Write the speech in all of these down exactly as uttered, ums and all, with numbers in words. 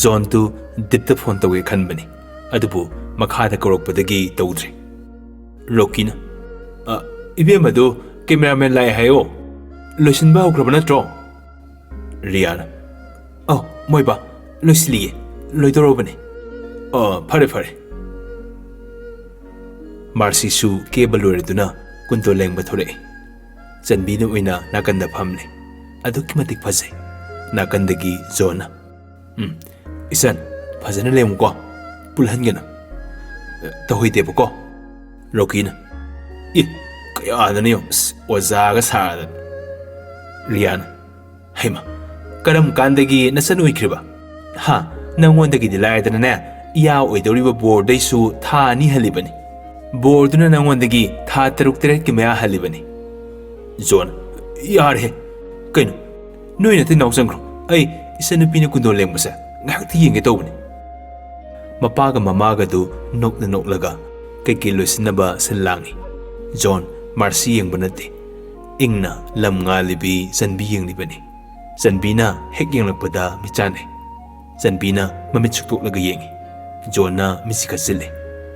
ꯖꯣꯟꯗꯨ ꯗꯤꯞꯇ phone ꯇꯧꯒꯦ ꯈꯟꯕꯅꯤ, ꯑꯗꯨꯕꯨ ꯃꯈꯥꯗ ꯀꯧꯔꯛꯄꯗꯒꯤ ꯇꯧꯗ꯭ꯔꯦ꯫ ꯔꯣꯀꯤꯅ, "ꯑ, ꯏꯕꯦꯝꯃꯗꯨ ꯀꯦꯃꯦꯔꯥꯃꯦꯟ ꯂꯥꯛꯑꯦ ꯍꯥꯏꯌꯣ꯫ ꯂꯣꯏꯁꯤꯟꯕ ꯍꯧꯈ꯭ꯔꯕ ꯅꯠꯇ꯭ꯔꯣ?" ꯔꯤꯌꯥꯅ, "ꯑꯧ, ꯃꯣꯏꯕꯥ, ꯂꯣꯏꯁꯤꯜꯂꯤꯌꯦ, ꯂꯣꯏꯗꯧꯔꯕꯅꯤ꯫" "ꯑ, ꯐꯔꯦ, ꯐꯔꯦ꯫" ꯃꯥꯔꯁꯤꯁꯨ ꯀꯦꯕ ꯂꯣꯏꯔꯗꯨꯅ ꯀꯨꯟꯗꯣ ꯂꯦꯡꯕ ꯊꯣꯔꯛꯏ꯫ ꯆꯟꯕꯤꯅ ꯑꯣꯏꯅ ꯅꯥꯀꯟꯗ ꯐꯝꯂꯦ꯫ ꯑꯗꯨꯛꯀꯤ ꯃꯇꯤꯛ ꯐꯖꯩ꯫ ꯅꯥꯀꯟꯗꯒꯤ ꯖꯣꯟꯅ, "ꯎꯝ, ꯏꯆꯟ, ꯐꯖꯅ ꯂꯦꯡꯉꯨꯀꯣ, ꯄꯨꯜꯍꯟꯒꯅꯨ꯫ ꯇꯧꯍꯩꯗꯦꯕꯀꯣ꯫" ꯔꯣꯀꯤꯅ, "ꯏ, ꯀꯌꯥꯗꯅꯣ ꯌꯦꯡꯉꯨ, ꯑꯁ, ꯑꯣꯖꯥꯒ ꯁꯥꯗꯅ꯫" ꯔꯤꯌꯥꯅ, "ꯍꯩꯃ, ꯀꯔꯝ ꯀꯥꯟꯗꯒꯤ ꯅꯆꯟ ꯑꯣꯏꯈ꯭ꯔꯤꯕ? ꯍꯥ, ꯅꯪꯉꯣꯟꯗꯒꯤꯗꯤ ꯂꯥꯏꯗꯅꯅꯦ, ꯏꯌꯥ ꯑꯣꯏꯗꯧꯔꯤꯕ ꯕꯣꯔꯗꯩꯁꯨ ꯊꯥ ꯑꯅꯤ ꯍꯜꯂꯤꯕꯅꯤ꯫ ꯕꯣꯔꯗꯨꯅ ꯅꯪꯉꯣꯟꯗꯒꯤ ꯊꯥ ꯇꯔꯨꯛ ꯇꯔꯦꯠꯀꯤ ꯃꯌꯥ ꯍꯜꯂꯤꯕꯅꯤ꯫" ꯖꯣꯟ, "ꯌꯥꯔꯦꯍꯦ꯫ ꯀꯩꯅꯣ? ꯅꯣꯏ ꯅꯇꯩ ꯅꯥꯎ ꯆꯪꯈ꯭ꯔꯣ꯫ ꯑꯩ ꯏꯆꯟꯅꯨꯄꯤꯅ ꯀꯨꯟꯗꯣ ꯂꯦꯡꯕꯁꯦ ꯉꯥꯏꯍꯥꯛꯇ ꯌꯦꯡꯒꯦ ꯇꯧꯕꯅꯤ꯫" ꯃꯄꯥꯒ ꯃꯃꯥꯒꯗꯨ ꯅꯣꯛꯅ ꯅꯣꯛꯂꯒ ꯀꯩꯀꯩ ꯂꯣꯏꯁꯤꯟꯅꯕ ꯁꯤꯜ ꯂꯥꯡꯏ꯫ ꯖꯣꯟ ꯃꯥꯔꯁꯤ ꯌꯦꯡꯕ ꯅꯠꯇꯦ, ꯏꯪꯅ ꯂꯝ ꯉꯥꯜꯂꯤꯕꯤ ꯆꯟꯕꯤ ꯌꯦꯡꯂꯤꯕꯅꯤ꯫ ꯆꯟꯕꯤꯅ ꯍꯦꯛ ꯌꯦꯡꯂꯛꯄꯗ ꯃꯤꯠ ꯆꯥꯟꯅꯩ꯫ ꯆꯟꯕꯤꯅ ꯃꯃꯤꯠ ꯁꯨꯛꯇꯣꯛꯂꯒ ꯌꯦꯡꯏ꯫ ꯖꯣꯟꯅ ꯃꯤꯠꯁꯤ ꯈꯠꯆꯤꯜꯂꯤ꯫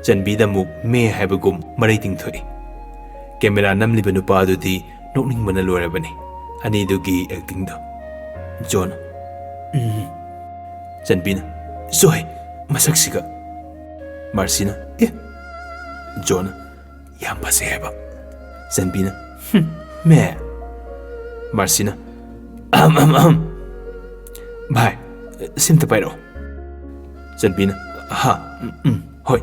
ꯆꯟꯕꯤꯗ ꯑꯃꯨꯛ ꯃꯦ ꯍꯥꯏꯕꯒꯨꯝ ꯃꯔꯩ ꯇꯤꯡꯊꯣꯛꯏ꯫ ꯀꯦꯃꯦꯔꯥ ꯅꯝꯂꯤꯕ ꯅꯨꯄꯥ ꯑꯗꯨꯗꯤ ꯅꯣꯛꯅꯤꯡꯕꯅ ꯂꯣꯏꯔꯕꯅꯤ꯫ ꯑꯅꯤꯗꯨꯒꯤ ꯑꯦꯛꯇꯤꯡꯗꯣ꯫ ꯖꯣꯟ, "ꯎꯝ꯫" ꯆꯟꯕꯤꯅ, "ꯆꯣꯍꯦ, ꯃꯁꯛꯁꯤꯒ꯫" ꯃꯥꯔꯁꯤꯅ, "ꯑꯦ?" ꯖꯣꯟꯅ, "ꯌꯥꯝ ꯐꯖꯩ ꯍꯥꯏꯕ꯫" ꯆꯟꯕꯤꯅ, "ꯍꯨꯝ, ꯃꯦ꯫" ꯃꯥꯔꯁꯤꯅ, "ꯑꯍꯝ, ꯑꯍꯝ, ꯑꯍꯝ꯫ ꯚꯥꯏ, ꯁꯤꯝꯇ ꯄꯥꯏꯔꯛꯑꯣ꯫" ꯆꯟꯕꯤꯅ, "ꯍꯥ, ꯎꯝ, ꯎꯝ, ꯍꯣꯏ꯫"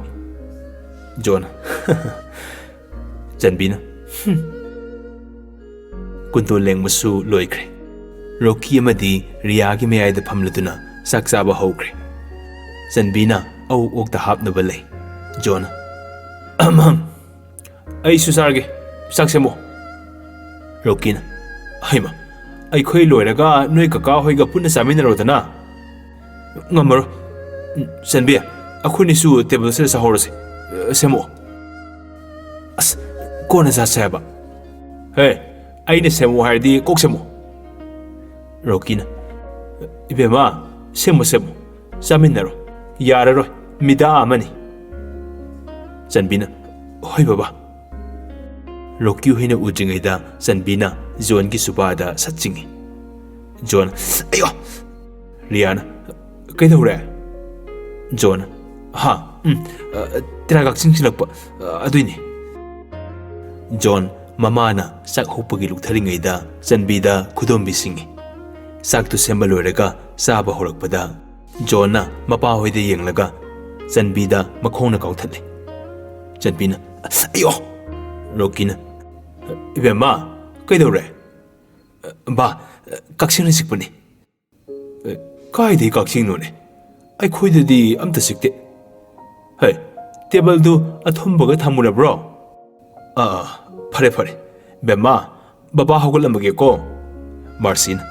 ꯖꯣꯟꯅ, ꯆꯟꯕꯤꯅ, "ꯍꯨꯝ꯫" ꯀꯨꯟꯗꯣ ꯂꯦꯡꯕꯁꯨ ꯂꯣꯏꯈ꯭ꯔꯦ꯫ ꯔꯣꯀꯤ ꯑꯃꯗꯤ ꯔꯤꯌꯥꯒꯤ ꯃꯌꯥꯏꯗ ꯐꯝꯂꯗꯨꯅ ꯆꯥꯛ ꯆꯥꯕ ꯍꯧꯈ꯭ꯔꯦ꯫ ꯆꯟꯕꯤꯅ ꯑꯧ ꯑꯣꯛꯇ ꯍꯥꯞꯅꯕ ꯂꯩ꯫ ꯖꯣꯟꯅ, "ꯑꯍꯝ, ꯑꯍꯝ꯫ ꯑꯩꯁꯨ ꯆꯥꯔꯒꯦ꯫ ꯆꯥꯛ ꯁꯦꯝꯃꯣ꯫" ꯔꯣꯀꯤꯅ, "ꯍꯩꯃ, ꯑꯩꯈꯣꯏ ꯂꯣꯏꯔꯒ ꯅꯣꯏ ꯀꯀꯥ ꯍꯣꯏꯒ ꯄꯨꯟꯅ ꯆꯥꯃꯤꯟꯅꯔꯣꯗꯅ꯫" "ꯉꯝꯃꯔꯣꯏ꯫ ꯆꯟꯕꯤ, ꯑꯩꯈꯣꯏꯅꯤꯁꯨ ꯇꯦꯕꯜꯁꯤꯗ ꯆꯥꯍꯧꯔꯁꯤ꯫ ꯁꯦꯝꯃꯛꯑꯣ꯫" "ꯑꯁ, ꯀꯣꯟꯅ ꯆꯥꯁꯦ ꯍꯥꯏꯕ꯫" "ꯍꯦ, ꯑꯩꯅ ꯁꯦꯝꯃꯨ ꯍꯥꯏꯔꯗꯤ ꯀꯣꯛ ꯁꯦꯝꯃꯨ꯫ ꯔꯣꯀꯤꯅ, "ꯏꯕꯦꯝꯃ, ꯁꯦꯝꯃꯨ, ꯁꯦꯝꯃꯨ꯫ ꯆꯥꯃꯤꯟꯅꯔꯣ꯫ ꯌꯥꯔꯔꯣꯏ, ꯃꯤꯗꯥ ꯑꯃꯅꯤ꯫" ꯆꯟꯕꯤꯅ, "ꯍꯣꯏ ꯕꯕꯥ꯫" ꯔꯣꯀꯤ ꯍꯣꯏꯅ ꯎꯗ꯭ꯔꯤꯉꯩꯗ ꯆꯟꯕꯤꯅ ꯖꯣꯟꯒꯤ ꯁꯨꯕꯥꯗ ꯁꯠ ꯆꯤꯡꯏ꯫ ꯖꯣꯟ, "ꯑꯌꯣ!" ꯔꯤꯌꯥꯅ, "ꯀꯩꯗꯧꯔꯦ?" ꯖꯣꯟ, "ꯍꯥ, ꯎꯝ, ꯑ, ꯇꯦꯔꯥ ꯀꯛꯆꯦꯡ ꯁꯤꯜꯂꯛꯄ, ꯑ, ꯑꯗꯨꯏꯅꯦ꯫" ꯖꯣꯟ ꯃꯃꯥꯅ ꯆꯥꯛ ꯍꯧꯄꯒꯤ ꯂꯨꯛꯊꯔꯤꯉꯩꯗ ꯆꯟꯕꯤꯗ ꯈꯨꯗꯣꯝꯕꯤ ꯁꯤꯡꯏ꯫ ꯆꯥꯛꯇꯨ ꯁꯦꯝꯕ ꯂꯣꯏꯔꯒ ꯆꯥꯕ ꯍꯧꯔꯛꯄꯗ ꯖꯣꯟꯅ ꯃꯄꯥ ꯍꯣꯏꯗ ꯌꯦꯡꯂꯒ ꯆꯟꯕꯤꯗ ꯃꯈꯣꯡꯅ ꯀꯥꯎꯊꯠꯂꯤ꯫ ꯆꯟꯕꯤꯅ, "ꯑꯌꯣ!" ꯔꯣꯀꯤꯅ, "ꯏꯕꯦꯝꯃ, ꯀꯩꯗꯧꯔꯦ?" "ꯕꯥ, ꯀꯛꯆꯦꯡꯅ ꯆꯤꯛꯄꯅꯤ꯫" "ꯑꯦ, ꯀꯥꯏꯗꯩ ꯀꯛꯆꯦꯡꯅꯣꯅꯦ? ꯑꯩꯈꯣꯏꯗꯗꯤ ꯑꯝꯇ ꯆꯤꯛꯇꯦ꯫" "ꯍꯦ, ꯇꯦꯕꯜꯗꯨ ꯑꯊꯨꯝꯕꯒ ꯊꯝꯃꯨꯔꯕ꯭ꯔꯣ?" "ꯑꯥ, ꯑꯥ, ꯐꯔꯦ, ꯐꯔꯦ꯫ ꯕꯦꯝꯃ, ꯕꯕꯥ ꯍꯧꯒꯠꯂꯝꯃꯒꯦꯀꯣ꯫" ꯃꯥꯔꯁꯤꯅ,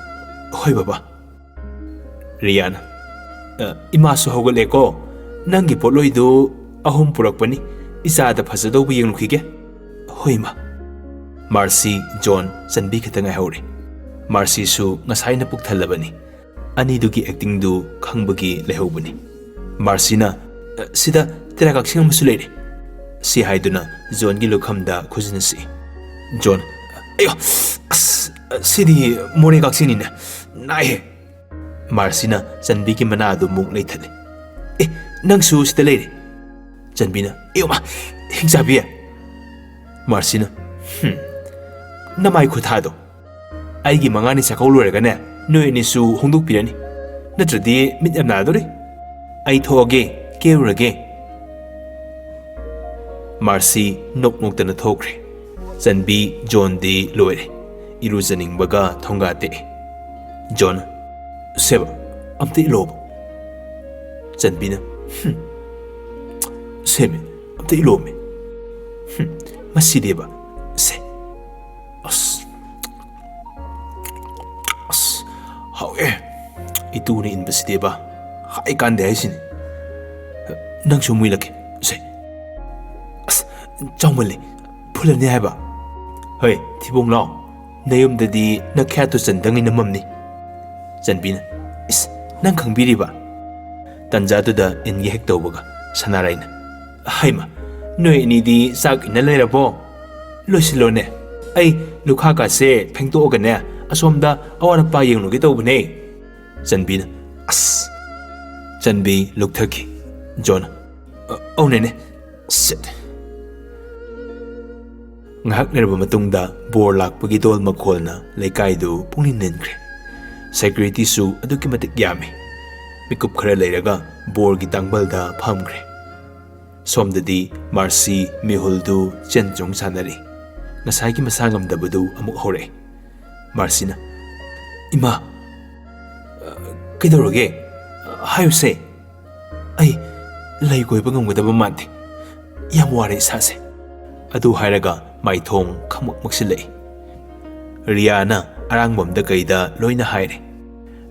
"ꯍꯣꯏ ꯕꯕꯥ꯫" ꯔꯤꯌꯥꯅ, "ꯑ, ꯏꯃꯥꯁꯨ ꯍꯧꯒꯠꯂꯦꯀꯣ꯫ ꯅꯪꯒꯤ ꯄꯣꯠꯂꯣꯏꯗꯨ ꯑꯍꯨꯝ ꯄꯨꯔꯛꯄꯅꯤ꯫ ꯏꯆꯥꯗ ꯐꯖꯗꯧꯕ ꯌꯦꯡꯂꯨꯈꯤꯒꯦ꯫" "ꯍꯣꯏ, ꯏꯃꯥ꯫" ꯃꯥꯔꯁꯤ, ꯖꯣꯟ, ꯆꯟꯕꯤ ꯈꯛꯇ ꯉꯥꯏꯍꯧꯔꯦ꯫ ꯃꯥꯔꯁꯤꯁꯨ ꯉꯁꯥꯏꯅ ꯄꯨꯛ ꯊꯜꯂꯕꯅꯤ꯫ ꯑꯅꯤꯗꯨꯒꯤ ꯑꯦꯛꯇꯤꯡꯗꯨ ꯈꯪꯕꯒꯤ ꯂꯩꯍꯧꯕꯅꯤ꯫ ꯃꯥꯔꯁꯤꯅ, "ꯑ, ꯁꯤꯗ ꯇꯦꯔꯥ ꯀꯛꯆꯦꯡ ꯑꯃꯁꯨ ꯂꯩꯔꯦ꯫" ꯁꯤ ꯍꯥꯏꯗꯨꯅ ꯖꯣꯟꯒꯤ ꯂꯨꯈꯝꯗ ꯈꯨꯖꯤꯟꯅ ꯁꯤꯛꯏ꯫ ꯖꯣꯟ, "ꯑꯌꯣ! ꯑꯁ, ꯁꯤꯗꯤ ꯃꯣꯔꯦ ꯀꯛꯆꯦꯡꯅꯤꯅꯦ꯫ ꯅꯥꯏꯍꯦ!" ꯃꯥꯔꯁꯤꯅ ꯆꯟꯕꯤꯒꯤ ꯃꯅꯥ ꯑꯗꯨ ꯃꯨꯛ ꯂꯩꯊꯠꯂꯤ꯫ "ꯑꯦ, ꯅꯪꯁꯨ ꯁꯤꯗ ꯂꯩꯔꯦ꯫" ꯆꯟꯕꯤꯅ, "ꯑꯌꯣ ꯃꯥ, ꯍꯤꯡꯆꯥꯕꯤ!" ꯃꯥꯔꯁꯤꯅ, "ꯍꯨꯝ, ꯅꯃꯥꯏ ꯈꯨꯊꯥꯗꯣ꯫ ꯑꯩꯒꯤ ꯃꯉꯥꯅꯤ ꯆꯥꯛꯀꯧ ꯂꯣꯏꯔꯒꯅꯦ, ꯅꯣꯏ ꯑꯅꯤꯁꯨ ꯍꯣꯡꯗꯣꯛꯄꯤꯔꯅꯤ꯫ ꯅꯠꯇ꯭ꯔꯗꯤ ꯃꯤꯠ ꯌꯥꯝ ꯅꯥꯗꯣꯔꯤ꯫ ꯑꯩ ꯊꯣꯛꯑꯒꯦ, ꯀꯦꯔꯨꯔꯒꯦ꯫" ꯃꯥꯔꯁꯤ ꯅꯣꯛ ꯅꯣꯛꯇꯅ ꯊꯣꯛꯈ꯭ꯔꯦ꯫ ꯆꯟꯕꯤ, ꯖꯣꯟꯗꯤ ꯂꯣꯏꯔꯦ꯫ ꯏꯔꯨꯖꯅꯤꯡꯕꯒ ꯊꯣꯡꯒꯥ ꯇꯦꯛꯑꯦ꯫ ꯖꯣꯟ, "ꯁꯦꯕ, ꯑꯝꯇ ꯏꯜꯂꯣꯕ꯫" ꯆꯟꯕꯤꯅ, "ꯍꯨꯝ, ꯁꯦꯝꯃꯦ, ꯑꯝꯇ ꯏꯜꯂꯣꯃꯦ꯫ ꯍꯨꯝ, ꯃꯁꯤꯗꯤꯕ, ꯁꯦ꯫ ꯑꯁ, ꯑꯁ, ꯍꯥꯎꯋꯦ꯫ ꯏꯇꯨꯅ ꯏꯟꯕꯁꯤꯗꯤꯕ, ꯍꯥꯏ ꯀꯥꯟꯗꯦ ꯍꯥꯏꯁꯤꯅꯤ꯫ ꯅꯪꯁꯨ ꯑꯃꯨꯛ ꯏꯜꯂꯛꯀꯦ, ꯁꯦ꯫ ꯑꯁ, ꯆꯥꯎꯃꯜꯂꯦ, ꯐꯨꯜꯂꯅꯤ ꯍꯥꯏꯕ꯫ ꯍꯣꯏ, ꯊꯤꯕꯣꯡ ꯂꯥꯎ꯫ "ꯅꯌꯨꯝꯗꯗꯤ ꯅꯈꯌꯥꯠꯇꯨ ꯆꯟꯗꯉꯩ ꯅꯝꯃꯝꯅꯤ꯫" ꯆꯟꯕꯤꯅ, "ꯏꯁ, ꯅꯪ ꯈꯪꯕꯤꯔꯤꯕ?" ꯇꯟꯖꯥꯗꯨꯗ ꯏꯟꯒꯦ ꯍꯦꯛ ꯇꯧꯕꯒ ꯁꯅꯥꯔꯩꯅ, "ꯍꯩꯃ, ꯅꯣꯏ ꯑꯅꯤꯗꯤ ꯆꯥꯛ ꯏꯟꯅ ꯂꯩꯔꯕꯣ? ꯂꯣꯏꯁꯤꯜꯂꯣꯅꯦ, ꯑꯩ ꯂꯨꯈꯥꯀꯥꯁꯦ ꯐꯦꯡꯗꯣꯛꯑꯒꯅꯦ ꯑꯁꯣꯝꯗ ꯑꯋꯥꯠ ꯑꯄꯥ ꯌꯦꯡꯂꯨꯒꯦ ꯇꯧꯕꯅꯦ꯫" ꯆꯟꯕꯤꯅ, "ꯑꯁ!" ꯆꯟꯕꯤ ꯂꯨꯛꯊꯈꯤ꯫ ꯖꯣꯟ, "ꯑ-, ꯑꯧꯅꯦꯅꯦ, ꯁꯤꯠ!" ꯉꯥꯏꯍꯥꯛ ꯂꯩꯔꯕ ꯃꯇꯨꯡꯗ ꯕꯣꯔ ꯂꯥꯛꯄꯒꯤ ꯗꯣꯜ ꯃꯈꯣꯜꯅ ꯂꯩꯀꯥꯏꯗꯨ ꯄꯨꯡꯅꯤꯟ ꯅꯤꯟꯈ꯭ꯔꯦ꯫ ꯁꯦꯀ꯭ꯌꯨꯔꯤꯇꯤꯁꯨ ꯑꯗꯨꯛꯀꯤ ꯃꯇꯤꯛ ꯌꯥꯝꯃꯤ꯫ ꯃꯤꯀꯨꯞ ꯈꯔ ꯂꯩꯔꯒ ꯕꯣꯔꯒꯤ ꯇꯥꯡꯕꯜꯗ ꯐꯝꯈ꯭ꯔꯦ꯫ ꯁꯣꯝꯗꯗꯤ ꯃꯥꯔꯁꯤ ꯃꯤꯍꯨꯜꯗꯨ ꯆꯦꯟ ꯆꯣꯡ ꯁꯥꯟꯅꯔꯤ꯫ ꯉꯁꯥꯏꯒꯤ ꯃꯁꯥ ꯉꯝꯗꯕꯗꯨ ꯑꯃꯨꯛ ꯍꯧꯔꯛꯑꯦ꯫ ꯃꯥꯔꯁꯤꯅ, "ꯏꯃꯥ, ꯑ, ꯀꯩꯗꯧꯔꯒꯦ? ꯍꯥꯏꯌꯨꯁꯦ꯫ ꯑꯩ ꯂꯩ ꯀꯣꯏꯕ ꯉꯝꯒꯗꯕ ꯃꯥꯟꯗꯦ꯫ ꯌꯥꯝ ꯋꯥꯔꯦ ꯏꯁꯥꯁꯦ꯫" ꯑꯗꯨ ꯍꯥꯏꯔꯒ ꯃꯥꯏꯊꯣꯡ ꯈꯪꯃꯛ ꯃꯛꯁꯤꯜꯂꯛꯏ꯫ ꯔꯤꯌꯥꯅ ꯑꯔꯥꯡꯕꯝꯗ ꯀꯩꯗ ꯂꯣꯏꯅ ꯍꯥꯏꯔꯦ꯫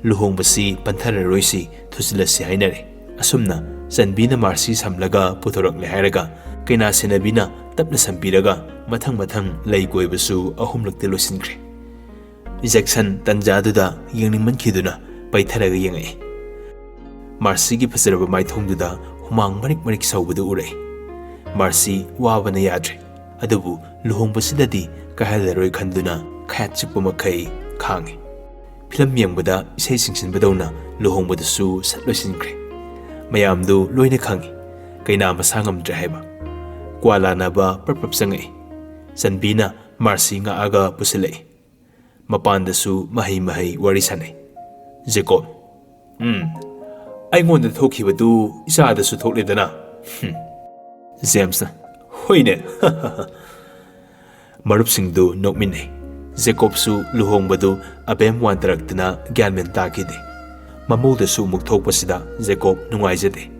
ꯂꯨꯍꯣꯡꯕꯁꯤ ꯄꯟꯊꯔꯔꯣꯏꯁꯤ, ꯊꯨꯖꯤꯜꯂꯁꯤ ꯍꯥꯏꯅꯔꯦ꯫ ꯑꯁꯨꯝꯅ ꯆꯟꯕꯤꯅ ꯃꯥꯔꯁꯤ ꯁꯝꯂꯒ ꯄꯨꯊꯣꯔꯛꯂꯦ ꯍꯥꯏꯔꯒ ꯀꯩꯅꯥ ꯁꯦꯟꯅꯕꯤꯅ ꯇꯞꯅ ꯁꯝꯕꯤꯔꯒ ꯃꯊꯪ ꯃꯊꯪ ꯂꯩ ꯀꯣꯏꯕꯁꯨ ꯑꯍꯨꯝꯂꯛꯇꯤ ꯂꯣꯏꯁꯤꯟꯈ꯭ꯔꯦ꯫ ꯖꯦꯛꯁꯟ ꯇꯟꯖꯥꯗꯨꯗ ꯌꯦꯡꯅꯤꯡꯃꯟꯈꯤꯗꯨꯅ ꯄꯩꯊꯔꯒ ꯌꯦꯡꯉꯛꯏ꯫ ꯃꯥꯔꯁꯤꯒꯤ ꯐꯖꯔꯕ ꯃꯥꯏꯊꯣꯡꯗꯨꯗ ꯍꯨꯃꯥꯡ ꯃꯔꯤꯛ ꯃꯔꯤꯛ ꯁꯧꯕꯗꯨ ꯎꯔꯛꯏ꯫ ꯃꯥꯔꯁꯤ ꯋꯥꯕꯅ ꯌꯥꯗ꯭ꯔꯦ, ꯑꯗꯨꯕꯨ ꯂꯨꯍꯣꯡꯕꯁꯤꯗꯗꯤ ꯀꯥꯏꯍꯜꯂꯔꯣꯏ ꯈꯟꯗꯨꯅ ꯈꯌꯥꯠ ꯆꯤꯛꯄ ꯃꯈꯩ ꯈꯥꯡꯉꯤ꯫ ꯐꯤꯂꯝ ꯌꯦꯡꯕꯗ ꯏꯁꯩ ꯆꯤꯡꯁꯤꯟꯕꯗꯧꯅ ꯂꯨꯍꯣꯡꯕꯗꯨꯁꯨ ꯁꯠ ꯂꯣꯏꯁꯤꯟꯈ꯭ꯔꯦ꯫ ꯃꯌꯥꯝꯗꯨ ꯂꯣꯏꯅ ꯈꯪꯉꯤ, ꯀꯩꯅꯥ ꯃꯁꯥ ꯉꯝꯗ꯭ꯔꯦ ꯍꯥꯏꯕ꯫ ꯀ꯭ꯋꯥ ꯂꯥꯟꯅꯕ ꯄ꯭ꯔꯞ ꯄ꯭ꯔꯞ ꯆꯪꯉꯛꯏ꯫ ꯆꯟꯕꯤꯅ ꯃꯥꯔꯁꯤ ꯉꯥꯛꯑꯒ ꯄꯨꯁꯤꯜꯂꯛꯏ꯫ ꯃꯄꯥꯟꯗꯁꯨ ꯃꯍꯩ ꯃꯍꯩ ꯋꯥꯔꯤ ꯁꯥꯟꯅꯩ꯫ ꯖꯦꯀꯣꯕ, "ꯎꯝ, ꯑꯩꯉꯣꯟꯗ ꯊꯣꯛꯈꯤꯕꯗꯨ ꯏꯆꯥꯗꯁꯨ ꯊꯣꯛꯂꯦꯗꯅ꯫" ꯍꯨꯝ꯫ ꯖꯦꯝꯁꯅ, "ꯍꯣꯏꯅꯦ꯫" ꯃꯔꯨꯞꯁꯤꯡꯗꯨ ꯅꯣꯛꯃꯤꯟꯅꯩ꯫ ꯖꯦꯀꯣꯕꯁꯨ ꯂꯨꯍꯣꯡꯕꯗꯨ ꯑꯕꯦꯝ ꯋꯥꯟꯇꯔꯛꯇꯅ ꯒ꯭ꯌꯥꯟ ꯃꯦꯟ ꯇꯥꯈꯤꯗꯦ꯫ ꯃꯃꯧꯗꯁꯨ ꯑꯃꯨꯛ ꯊꯣꯛꯄꯁꯤꯗ ꯖꯦꯀꯣꯕ ꯅꯨꯡꯉꯥꯏꯖꯗꯦ꯫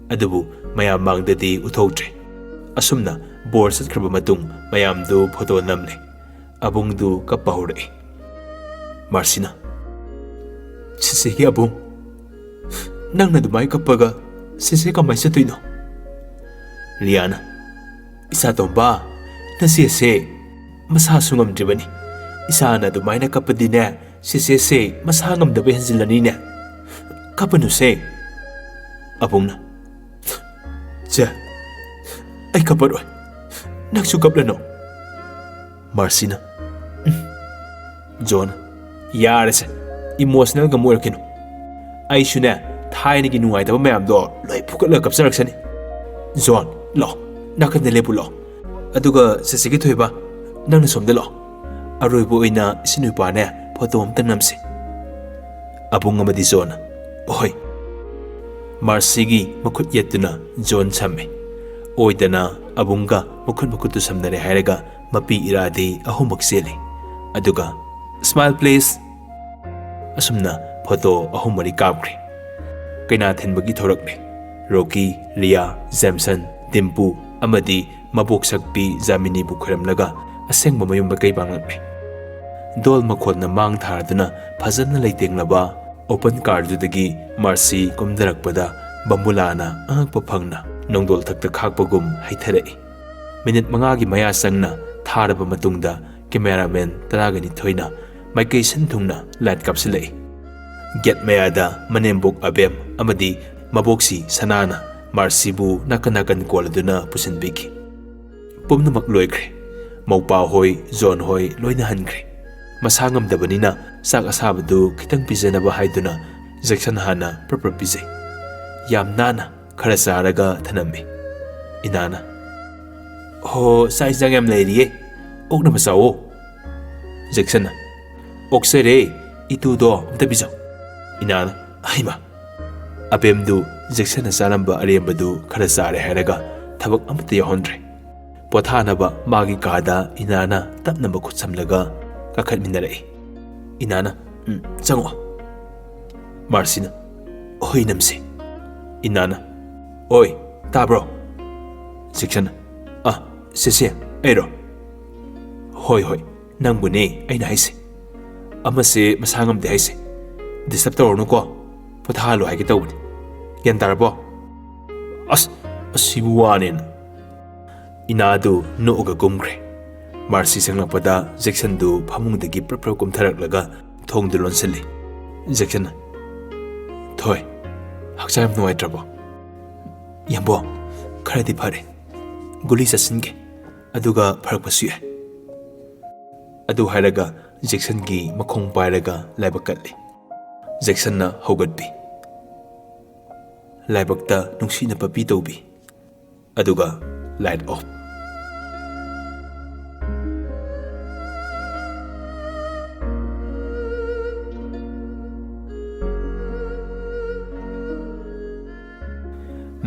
ꯑꯗꯨꯕꯨ ꯃꯌꯥꯝ ꯃꯥꯡꯗꯗꯤ ꯎꯠꯊꯣꯛꯇ꯭ꯔꯦ꯫ ꯑꯁꯨꯝꯅ ꯕꯣꯔ ꯆꯠꯈ꯭ꯔꯕ ꯃꯇꯨꯡ ꯃꯌꯥꯝꯗꯨ ꯐꯣꯇꯣ ꯅꯝꯂꯦ꯫ ꯑꯕꯨꯡꯗꯨ ꯀꯞꯄ ꯍꯧꯔꯛꯏ꯫ ꯃꯥꯔꯁꯤꯅ, "ꯆꯤꯆꯦꯒꯤ ꯑꯕꯨꯡ, ꯅꯪꯅ ꯑꯗꯨꯃꯥꯏꯅ ꯀꯞꯄꯒ ꯆꯤꯆꯦ ꯀꯃꯥꯏꯅ ꯆꯠꯇꯣꯏꯅꯣ?" ꯔꯤꯌꯥꯅ, "ꯏꯆꯥꯇꯣꯝꯕ, ꯅꯆꯦꯁꯦ ꯃꯁꯥꯁꯨ ꯉꯝꯗ꯭ꯔꯤꯕꯅꯤ, "ꯏꯁꯥꯅ ꯑꯗꯨꯃꯥꯏꯅ ꯀꯞꯄꯗꯤꯅꯦ, ꯆꯦꯆꯦꯁꯦ ꯃꯁꯥ ꯉꯝꯗꯕ ꯍꯦꯟꯖꯤꯜꯂꯅꯤꯅꯦ꯫ ꯀꯞꯄꯅꯨꯁꯦ꯫" ꯑꯕꯨꯡꯅ, "ꯆꯦ, ꯑꯩ ꯀꯞꯄꯔꯣꯏ꯫ ꯅꯪꯁꯨ ꯀꯞꯂꯅꯨ꯫" ꯃꯥꯔꯁꯤꯅ, "ꯎꯝ꯫" ꯖꯣꯟ, "ꯌꯥꯔꯦꯁꯦ, ꯏꯃꯣꯁꯅꯦꯜꯒ ꯑꯃꯨꯛ ꯑꯣꯏꯔꯛꯀꯅꯨ꯫ ꯑꯩꯁꯨꯅꯦ, ꯊꯥꯏꯅꯒꯤ ꯅꯨꯡꯉꯥꯏꯇꯕ ꯃꯌꯥꯝꯗꯣ ꯂꯣꯏ ꯐꯨꯒꯠꯂꯒ ꯀꯞꯆꯔꯛꯁꯅꯤ꯫ ꯖꯣꯟ, ꯂꯥꯛꯑꯣ, ꯅꯥꯀꯟꯗ ꯂꯦꯞꯄꯨ ꯂꯥꯛꯑꯣ꯫ ꯑꯗꯨꯒ ꯆꯦꯆꯦꯒꯤ ꯊꯣꯏꯕ, ꯅꯪꯅ ꯁꯣꯝꯗ ꯂꯥꯛꯑꯣ꯫ ꯑꯔꯣꯏꯕ ꯑꯣꯏꯅ ꯏꯆꯤꯟ ꯅꯨꯄꯥꯅꯦ ꯐꯣꯇꯣ ꯑꯝꯇ ꯅꯝꯁꯤ꯫" ꯑꯕꯨꯡ ꯑꯃꯗꯤ ꯖꯣꯟꯅ, "ꯍꯣꯏ꯫" ꯃꯥꯔꯁꯤꯒꯤ ꯃꯈꯨꯠ ꯌꯦꯠꯇꯨꯅ ꯖꯣꯟ ꯁꯝꯃꯤ꯫ ꯑꯣꯏꯗꯅ ꯑꯕꯨꯡꯒ ꯃꯈꯨꯠ ꯃꯈꯨꯠꯇꯨ ꯁꯝꯅꯔꯦ ꯍꯥꯏꯔꯒ ꯃꯄꯤ ꯏꯔꯥꯗꯤ ꯑꯍꯨꯝꯃꯛ ꯆꯦꯜꯂꯤ꯫ ꯑꯗꯨꯒ, "Smile please!" ꯑꯁꯨꯝꯅ ꯐꯣꯇꯣ ꯑꯍꯨꯝ ꯃꯔꯤ ꯀꯥꯞꯈ꯭ꯔꯦ꯫ ꯀꯩꯅꯥ ꯊꯤꯟꯕꯒꯤ ꯊꯧꯔꯛꯅꯤ꯫ ꯔꯣꯀꯤ, ꯔꯤꯌꯥ, ꯖꯦꯝꯁꯟ, ꯗꯤꯝꯄꯨ ꯑꯃꯗꯤ ꯃꯕꯣꯛ ꯁꯛꯄꯤ ꯖꯥꯃꯤꯅꯤꯕꯨ ꯈꯣꯏꯔꯝꯂꯒ ꯑꯁꯦꯡꯕ ꯃꯌꯨꯝ ꯃꯀꯩ ꯄꯥꯡꯂꯛꯂꯦ꯫ ꯙꯣꯜ ꯃꯈꯣꯟꯅ ꯃꯥꯡ ꯊꯥꯔꯗꯨꯅ ꯐꯖꯅ ꯂꯩꯇꯦꯡꯂꯕ ꯑꯣꯄꯟ ꯀꯥꯔꯗꯨꯗꯒꯤ ꯃꯥꯔꯁꯤ ꯀꯨꯝꯊꯔꯛꯄꯗ ꯕꯝꯕꯨꯂꯥꯅ ꯑꯉꯛꯄ ꯐꯪꯅ ꯅꯣꯡꯗꯣꯜ ꯊꯛꯇ ꯈꯥꯛꯄꯒꯨꯝ ꯍꯩꯊꯔꯛꯏ꯫ ꯃꯤꯅꯤꯠ ꯃꯉꯥꯒꯤ ꯃꯌꯥ ꯆꯪꯅ ꯊꯥꯔꯕ ꯃꯇꯨꯡꯗ ꯀꯦꯃꯦꯔꯥꯃꯦꯟ ꯇꯔꯥꯒ ꯅꯤꯊꯣꯏꯅ ꯃꯥꯏꯀꯩ ꯁꯤꯟ ꯊꯨꯡꯅ ꯂꯥꯏꯠ ꯀꯥꯞꯁꯤꯜꯂꯛꯏ꯫ ꯒꯦꯠ ꯃꯌꯥꯗ ꯃꯅꯦꯝꯕꯣꯛ ꯑꯕꯦꯝ ꯑꯃꯗꯤ ꯃꯕꯣꯛꯁꯤ ꯁꯅꯥꯅ ꯃꯥꯔꯁꯤꯕꯨ ꯅꯥꯀꯟ ꯅꯥꯀꯟ ꯀꯣꯜꯂꯗꯨꯅ ꯄꯨꯁꯤꯟꯕꯤꯈꯤ꯫ ꯄꯨꯝꯅꯃꯛ ꯂꯣꯏꯈ꯭ꯔꯦ꯫ ꯃꯧꯄꯥ ꯍꯣꯏ, ꯖꯣꯟ ꯍꯣꯏ ꯂꯣꯏꯅ ꯍꯟꯈ꯭ꯔꯦ꯫ ꯃꯁꯥ ꯉꯝꯗꯕꯅꯤꯅ ꯆꯥꯛ ꯑꯁꯥꯕꯗꯨ ꯈꯤꯇꯪ ꯄꯤꯖꯅꯕ ꯍꯥꯏꯗꯨꯅ ꯖꯦꯛꯁꯟ ꯍꯥꯟꯅ ꯄ꯭ꯔꯞ ꯄ꯭ꯔꯞ ꯄꯤꯖꯩ꯫ ꯌꯥꯝ ꯅꯥꯟꯅ ꯈꯔ ꯆꯥꯔꯒ ꯊꯅꯝꯃꯤ꯫ ꯏꯅꯥꯅ, "ꯍꯣ, ꯆꯥꯛ ꯏꯟꯁꯥꯡ ꯌꯥꯝ ꯂꯩꯔꯤꯌꯦ, ꯑꯣꯛꯅꯕ ꯆꯥꯎꯋꯣ꯫" ꯖꯦꯛꯁꯟꯅ, "ꯑꯣꯛꯆꯔꯦ, ꯏꯇꯨꯗꯣ ꯑꯝꯇ ꯄꯤꯖꯧ꯫" ꯏꯅꯥꯅ, "ꯍꯩꯃꯥ!" ꯑꯕꯦꯝꯗꯨ ꯖꯦꯛꯁꯟꯅ ꯆꯥꯔꯝꯕ ꯑꯔꯦꯝꯕꯗꯨ ꯈꯔ ꯆꯥꯔꯦ ꯍꯥꯏꯔꯒ ꯊꯕꯛ ꯑꯃꯠꯇ ꯌꯥꯎꯍꯟꯗ꯭ꯔꯦ꯫ ꯄꯣꯊꯥꯅꯕ ꯃꯥꯒꯤ ꯀꯥꯗ ꯏꯅꯥꯅ ꯇꯞꯅ ꯃꯈꯨꯠ ꯁꯝꯂꯒ ꯀꯥꯈꯠꯃꯤꯟꯅꯔꯛꯏ꯫ ꯏꯅꯥꯅ, "ꯎꯝ, ꯆꯪꯉꯛꯑꯣ꯫" ꯃꯥꯔꯁꯤꯅ, "ꯍꯣꯏ, ꯅꯝꯁꯦ꯫" ꯏꯅꯥꯅ, "ꯑꯣꯏ, ꯇꯥꯕ꯭ꯔꯣ?" ꯖꯦꯛꯁꯟꯅ, "ꯑ, ꯁꯦ, ꯁꯦ, ꯑꯩꯔꯣ?" "ꯍꯣꯏ, ꯍꯣꯏ, ꯅꯪꯕꯨꯅꯦ ꯑꯩꯅ ꯍꯥꯏꯁꯦ꯫ ꯑꯃꯁꯦ ꯃꯁꯥ ꯉꯝꯗꯦ ꯍꯥꯏꯁꯦ꯫ ꯗꯤꯁꯇꯔꯕ ꯇꯧꯔꯅꯨꯀꯣ꯫ ꯄꯣꯊꯥꯍꯜꯂꯣ ꯍꯥꯏꯒꯦ ꯇꯧꯕꯅꯤ꯫ ꯒ꯭ꯌꯥꯟ ꯇꯥꯔꯕꯣ?" "ꯑꯁ, ꯑꯁꯤꯕꯨ ꯋꯥꯅꯦꯅ꯫" ꯏꯅꯥꯗꯨ ꯅꯣꯛꯑꯒ ꯀꯨꯝꯈ꯭ꯔꯦ꯫ ꯃꯥꯔꯁꯤ ꯆꯪꯂꯛꯄꯗ ꯖꯦꯛꯁꯟꯗꯨ ꯐꯃꯨꯡꯗꯒꯤ ꯄ꯭ꯔꯞ ꯄ꯭ꯔꯞ ꯀꯨꯝꯊꯔꯛꯂꯒ ꯊꯣꯡꯗꯨ ꯂꯣꯟꯁꯤꯜꯂꯤ꯫ ꯖꯦꯛꯁꯟ, "ꯊꯣꯏ, ꯍꯛꯆꯥꯡ ꯌꯥꯝ ꯅꯨꯡꯉꯥꯏꯇ꯭ꯔꯕꯣ? ꯌꯥꯝꯕꯣ, ꯈꯔꯗꯤ ꯐꯔꯦ꯫ ꯒꯨꯂꯤ ꯆꯥꯁꯤꯟꯒꯦ, ꯑꯗꯨꯒ ꯐꯔꯛꯄꯁꯨ ꯌꯥꯏ꯫" ꯑꯗꯨ ꯍꯥꯏꯔꯒ ꯖꯦꯛꯁꯟꯒꯤ ꯃꯈꯣꯡ ꯄꯥꯏꯔꯒ ꯂꯥꯏꯕꯛ ꯀꯠꯂꯤ꯫ ꯖꯦꯛꯁꯟꯅ ꯍꯧꯒꯠꯄꯤ꯫ ꯂꯥꯏꯕꯛꯇ ꯅꯨꯡꯁꯤꯅ ꯄꯞꯄꯤ ꯇꯧꯕꯤ꯫ ꯑꯗꯨꯒ light off꯫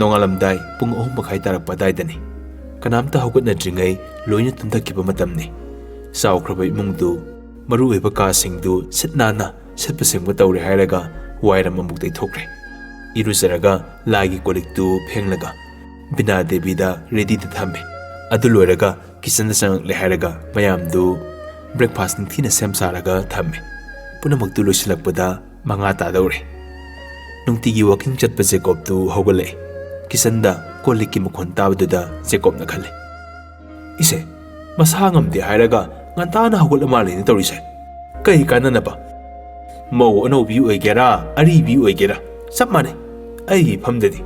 ꯅꯣꯡꯉꯥꯜꯂꯝꯗꯥꯏ ꯄꯨꯡ ꯑꯍꯨꯝ ꯃꯈꯥꯏ ꯇꯥꯔꯛꯄ ꯑꯗꯥꯏꯗꯅꯤ꯫ ꯀꯅꯥꯝꯇ ꯍꯧꯒꯠꯅꯗ꯭ꯔꯤꯉꯩ ꯂꯣꯏꯅ ꯇꯨꯝꯊꯈꯤꯕ ꯃꯇꯝꯅꯤ꯫ ꯆꯥꯎꯈ꯭ꯔꯕ ꯏꯃꯨꯡꯗꯨ, ꯃꯔꯨ ꯑꯣꯏꯕ ꯀꯥꯁꯤꯡꯗꯨ ꯁꯤꯠ ꯅꯥꯟꯅ ꯁꯤꯠꯄ ꯁꯦꯡꯕ ꯇꯧꯔꯦ ꯍꯥꯏꯔꯒ ꯋꯥꯏꯔꯝ ꯑꯃꯨꯛ ꯇꯩꯊꯣꯛꯈ꯭ꯔꯦ꯫ ꯏꯔꯨꯖꯔꯒ ꯂꯥꯏꯒꯤ ꯀꯣꯜ ꯂꯤꯛꯇꯨ ꯐꯦꯡꯂꯒ ꯕꯤꯅꯥ ꯗꯦꯕꯤꯗ ꯔꯦꯗꯤꯗ ꯊꯝꯃꯦ꯫ ꯑꯗꯨ ꯂꯣꯏꯔꯒ ꯀꯤꯆꯟꯗ ꯆꯪꯂꯛꯂꯦ ꯍꯥꯏꯔꯒ ꯃꯌꯥꯝꯗꯨ breakfast ꯅꯤꯡꯊꯤꯅ ꯁꯦꯝ ꯁꯥꯔꯒ ꯊꯝꯃꯦ꯫ ꯄꯨꯝꯅꯃꯛꯇꯨ ꯂꯣꯏꯁꯤꯜꯂꯛꯄꯗ ꯃꯉꯥ ꯇꯥꯗꯧꯔꯦ꯫ ꯅꯨꯡꯇꯤꯒꯤ walking ꯆꯠꯄ ꯖꯦꯀꯣꯕꯇꯨ ꯍꯧꯒꯠꯂꯛꯑꯦ꯫ ꯀꯤꯆꯟꯗ ꯀꯣꯜ ꯂꯤꯛꯀꯤ ꯃꯈꯣꯟ ꯇꯥꯕꯗꯨꯗ ꯖꯦꯀꯣꯕꯅ ꯈꯜꯂꯦ, "ꯏꯁꯦ, ꯃꯁꯥ ꯉꯝꯗꯦ ꯍꯥꯏꯔꯒ ꯉꯟꯇꯥꯅ ꯍꯧꯒꯠꯂ ꯃꯥꯜꯂꯦꯅꯦ ꯇꯧꯔꯤꯁꯦ꯫ ꯀꯩ ꯀꯥꯟꯅꯅꯕ? ꯃꯧ ꯑꯅꯧꯕꯤ ꯑꯣꯏꯒꯦꯔꯥ, ꯑꯔꯤꯕꯤ ꯑꯣꯏꯒꯦꯔꯥ, ꯆꯞ ꯃꯥꯟꯅꯩ꯫ ꯑꯩꯒꯤ ꯏꯐꯝꯗꯗꯤ꯫